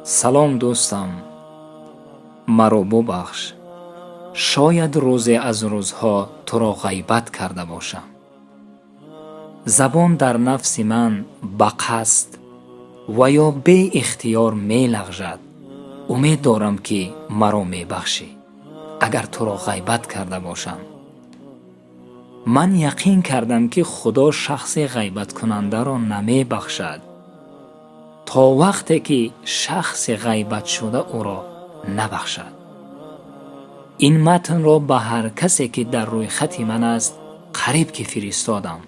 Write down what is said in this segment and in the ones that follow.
Салом, дӯстам, маро бубахш. Шояд рӯзе аз рӯзҳо туро ғайбат карда бошам. Забон дар нафси ман ба қасд ва ё беихтиёр мелағжад. Умед дорам, ки маро мебахшӣ, агар туро ғайбат карда бошам. Ман яқин кардам, ки Худо шахси ғайбаткунандаро намебахшад, то вақте ки шахси ғайбатшуда ӯро набахшад. Ин матнро ба ҳар касе, ки дар рӯйхати ман аст, қариб ки фиристодам.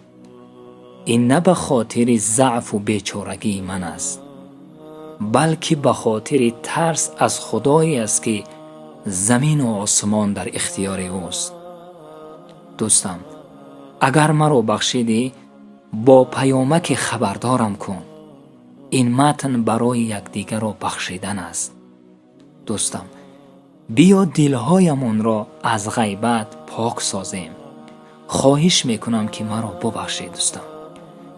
Ин на ба хотири заъфу бечорагии ман аст, балки ба хотири тарс аз Худое аст, ки замину осмон дар ихтиёри ӯст. Дӯстам, агар маро бахшидӣ, бо паёмаке хабардорам кун. Ин матн барои якдигарро бахшидан аст. Дӯстам, биё дилҳоямонро аз ғайбат пок созем. Хоҳиш мекунам, ки маро бубахшед, дӯстам,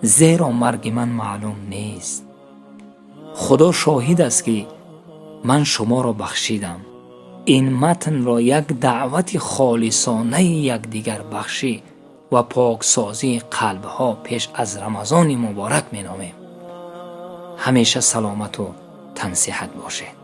зеро марги ман маълум нест. Худо шоҳид аст, ки ман шуморо бахшидам. Ин матнро як даъвати холисонаи якдигарбахшӣ ва поксозии қалбҳо пеш аз Рамазони муборак меномем. Ҳамеша саломату тансиҳат бошед.